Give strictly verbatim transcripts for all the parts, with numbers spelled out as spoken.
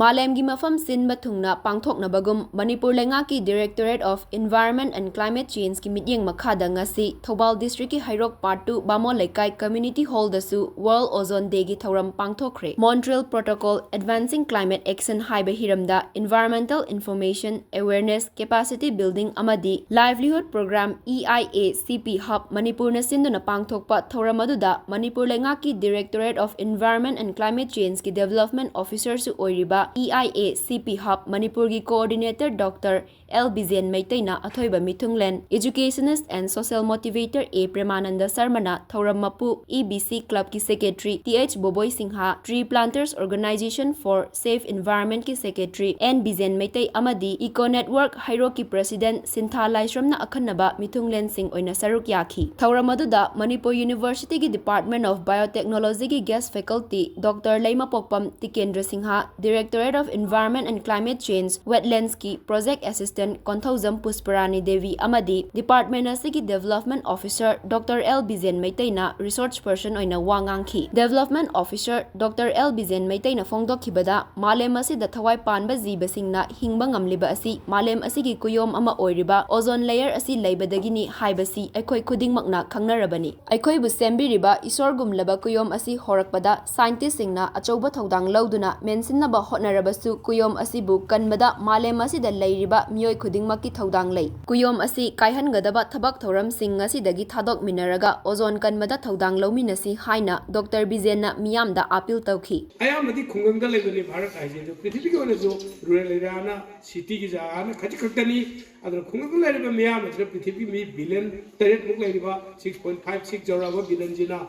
ꯃꯥꯂꯦꯝꯒꯤ ꯃꯐꯝ ꯁꯤꯟꯕ ꯊꯨꯡꯅ ꯄꯥꯡꯊꯣꯛꯅꯕꯒꯨꯝ ꯃꯅꯤꯄꯨꯔ ꯂꯩꯉꯥꯛꯀꯤ Directorate of Environment and Climate Changeꯀꯤ ꯃꯤꯠꯌꯦꯡ ꯃꯈꯥꯗ ꯉꯁꯤ ꯊꯧꯕꯥꯜ districtꯀꯤ ꯍꯩꯔꯣꯛ Part Two ꯕꯥꯃꯣꯟ ꯂꯩꯀꯥꯏ Community Hallꯗꯁꯨ World Ozone Dayꯒꯤ ꯊꯧꯔꯝ ꯄꯥꯡꯊꯣꯛꯈ꯭ꯔꯦ꯫ Montreal Protocol, Advancing Climate Action ꯍꯥꯏꯕ ꯍꯤꯔꯝꯗ Environmental Information, Awareness, Capacity Building ꯑꯃꯗꯤ Livelihood Program, E I A C P Hub ꯃꯅꯤꯄꯨꯔꯅ ꯁꯤꯟꯗꯨꯅ ꯄꯥꯡꯊꯣꯛꯄ ꯊꯧꯔꯝ ꯑꯗꯨꯗ ꯃꯅꯤꯄꯨꯔ ꯂꯩꯉꯥꯛꯀꯤ Directorate of Environment and Climate Changeꯀꯤ Development Officerꯁꯨ ꯑꯣꯏꯔꯤꯕ E I A C P Hub ꯃꯅꯤꯄꯨꯔꯒꯤ Coordinator Doctor L ꯕꯤꯖꯦꯟ ꯃꯩꯇꯩꯅ ꯑꯊꯣꯏꯕ ꯃꯤꯊꯨꯡꯂꯦꯟ, Educationist and Social Motivator A ꯄ꯭ꯔꯦꯃꯥꯅꯟꯗ ꯁꯔꯃꯅ ꯊꯧꯔꯝ ꯃꯄꯨ E B C Clubꯀꯤ Secretary T H ꯕꯣꯕꯣꯏ Singh, Tree Planters Organization for Safe Environmentꯀꯤ Secretary N ꯕꯤꯖꯦꯟ Meitei ꯑꯃꯗꯤ Eco Network ꯍꯩꯔꯣꯛꯀꯤ President ꯁꯤꯟꯊꯥ ꯂꯥꯏꯁ꯭ꯔꯝꯅ ꯑꯈꯟꯅꯕ ꯃꯤꯊꯨꯡꯂꯦꯟꯁꯤꯡ ꯑꯣꯏꯅ ꯁꯔꯨꯛ ꯌꯥꯈꯤ꯫ ꯊꯧꯔꯝ ꯑꯗꯨꯗ Manipur Universityꯒꯤ Department of Biotechnologyꯒꯤ Guest Faculty Doctor ꯂꯩꯃꯄꯣꯛꯄꯝ Tikendra Singh, Directorate of Environment and Climate Change, Wetlandsꯀꯤ Project Assistant Konthoujam ꯄꯨꯁꯄꯔꯥꯅꯤ ꯗꯦꯕꯤ ꯑꯃꯗꯤ department ꯑꯁꯤꯒꯤ Development Officer Doctor L ꯕꯤꯖꯦꯟ ꯃꯩꯇꯩꯅ resource person ꯑꯣꯏꯅ ꯋꯥ ꯉꯥꯡꯈꯤ꯫ Development Officer Doctor L ꯕꯤꯖꯦꯟ ꯃꯩꯇꯩꯅ ꯐꯣꯡꯗꯣꯛꯈꯤꯕꯗ, ꯃꯥꯂꯦꯝ ꯑꯁꯤꯗ ꯊꯋꯥꯏ ꯄꯥꯟꯕ ꯖꯤꯕꯁꯤꯡꯅ ꯍꯤꯡꯕ ꯉꯝꯂꯤꯕ ꯑꯁꯤ ꯃꯥꯂꯦꯝ ꯑꯁꯤꯒꯤ ꯀꯨꯌꯣꯝ ꯑꯃ ꯑꯣꯏꯔꯤꯕ ozone layer ꯑꯁꯤ ꯂꯩꯕꯗꯒꯤꯅꯤ ꯍꯥꯏꯕꯁꯤ ꯑꯩꯈꯣꯏ ꯈꯨꯗꯤꯡꯃꯛꯅ ꯈꯪꯅꯔꯕꯅꯤ꯫ ꯑꯩꯈꯣꯏꯕꯨ ꯁꯦꯝꯕꯤꯔꯤꯕ ꯏꯁꯣꯔꯒꯨꯝꯂꯕ ꯀꯨꯌꯣꯝ ꯑꯁꯤ ꯍꯣꯔꯛꯄꯗ scientistꯁꯤꯡꯅ ꯑꯆꯧꯕ ꯊꯧꯗꯥꯡ ꯂꯧꯗꯨꯅ ꯃꯦꯟꯁꯤꯟꯅꯕ ꯍꯣꯠꯅꯔꯕꯁꯨ ꯀꯨꯌꯣꯝ ꯑꯁꯤꯕꯨ ꯀꯟꯕꯗ ꯃꯥꯂꯦꯝ ꯑꯁꯤꯗ ꯂꯩꯔꯤꯕ ꯃꯤꯑꯣꯏ ꯈꯨꯗꯤꯡꯃꯛꯀꯤ ꯊꯧꯗꯥꯡ ꯂꯩ꯫ ꯀꯨꯌꯣꯝ ꯑꯁꯤ ꯀꯥꯏꯍꯟꯒꯗꯕ ꯊꯕꯛ ꯊꯧꯔꯝꯁꯤꯡ ꯉꯁꯤꯗꯒꯤ ꯊꯥꯗꯣꯛꯃꯤꯟꯅꯔꯒ ozone ꯀꯟꯕꯗ ꯊꯧꯗꯥꯡ ꯂꯧꯃꯤꯟꯅꯁꯤ ꯍꯥꯏꯅ Doctor ꯕꯤꯖꯦꯟꯅ ꯃꯤꯌꯥꯝꯗ appeal ꯇꯧꯈꯤ꯫ ꯑꯌꯥꯝꯕꯗꯤ ꯈꯨꯡꯒꯪꯗ ꯂꯩꯕꯅꯤ ꯚꯥꯔꯠ ꯍꯥꯏꯁꯦ, ꯑꯗꯣ ꯄ꯭ꯔꯤꯊꯤꯕꯤꯒꯤ ꯑꯣꯏꯅꯁꯨ rural areaꯅ cityꯒꯤ ꯖꯒꯥꯅ ꯈꯖꯤꯛ ꯈꯛꯇꯅꯤ꯫ ꯑꯗꯨꯅ ꯈꯨꯡꯒꯪꯗ ꯂꯩꯔꯤꯕ ꯃꯤꯌꯥꯝ ꯑꯁꯤꯅ ꯄ꯭ꯔꯤꯊꯤꯕꯤꯒꯤ ꯃꯤ billion ꯇꯔꯦꯠꯃꯨꯛ ꯂꯩꯔꯤꯕ six point five six ꯌꯧꯔꯛꯑꯕ billionꯁꯤꯅ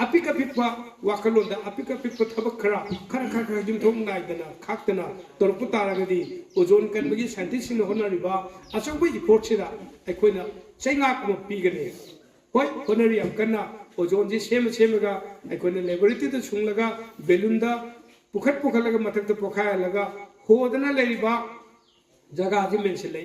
ꯑꯄꯤꯛ ꯑꯄꯤꯛꯄ ꯋꯥꯈꯜꯂꯣꯟꯗ ꯑꯄꯤꯛ ꯑꯄꯤꯛꯄ ꯊꯕꯛ ꯈꯔ ꯈꯔ ꯈꯔ ꯈꯔ ꯌꯨꯝꯊꯣꯡ ꯅꯥꯏꯗꯅ ꯈꯥꯛꯇꯅ ꯇꯧꯔꯛꯄ ꯇꯥꯔꯒꯗꯤ ozone ꯀꯟꯕꯒꯤ scientistꯁꯤꯡꯅ ꯍꯣꯠꯅꯔꯤꯕ ꯑꯆꯧꯕ effortꯁꯤꯗ ꯑꯩꯈꯣꯏꯅ ꯆꯩꯉꯥꯛ ꯑꯃ ꯄꯤꯒꯅꯤ꯫ ꯍꯣꯏ, ꯍꯣꯠꯅꯔꯤ ꯌꯥꯝ ꯀꯟꯅ, ozoneꯁꯤ ꯁꯦꯝꯃ ꯁꯦꯝꯃꯒ ꯑꯩꯈꯣꯏꯅ laboratoryꯗ ꯁꯨꯡꯂꯒ balloonꯗ ꯄꯨꯈꯠ ꯄꯨꯈꯠꯂꯒ ꯃꯊꯛꯇ ꯄꯣꯈꯥꯏꯍꯜꯂꯒ ꯍꯣꯗꯅ ꯂꯩꯔꯤꯕ ꯖꯒꯥꯁꯤ ꯃꯦꯟꯁꯤꯜꯂꯛꯏ꯫